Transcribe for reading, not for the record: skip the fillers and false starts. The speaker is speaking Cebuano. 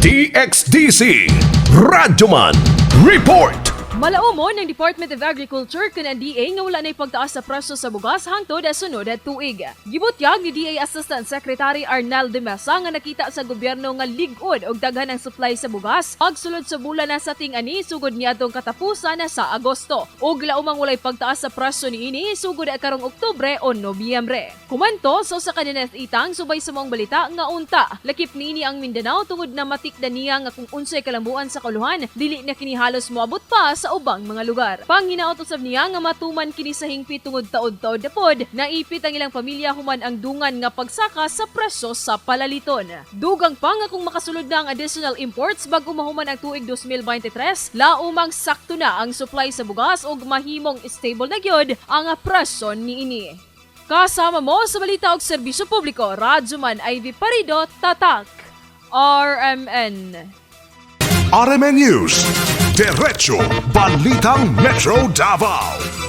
DXDC Radyoman Report. Malaumon ng Department of Agriculture kun ang DA nga wala na'y pagtaas sa presyo sa bugas hangtod sa sunod at tuig. Gibutyag ni DA Assistant Secretary Arnel de Mesa nga nakita sa gobyerno nga lig-on og daghan ang supply sa bugas pagsulod sa bulan na sa ting-ani sugod niadtong katapusan na sa Agosto. Ug laumang walay pagtaas sa presyo niini sugod karong Oktubre o Nobyembre. Komento sa usa ka itang subay sa maong balita nga unta lakip niini ang Mindanao tungod na matikda niya nga kung unsay kalambuan sa kauluhan, dili na kini halos moabot pa sa ubang mga lugar. Panghinaot usab niya nga matuman kini sa hingpit tungod taod-taod na pod naipit ang ilang pamilya human ang dungan nga pagsaka sa presyo sa palaliton. Dugang pa nga kung makasulod na ang additional imports bago mahuman ang tuig 2023, laumang sakto na ang supply sa bugas ug mahimong stable na gyud ang presyo niini. Kasama mo sa balita og serbisyo publiko, Radyoman Ivy Parido, Tatak, RMN. RMN News. Diretso Balitang Metro Davao.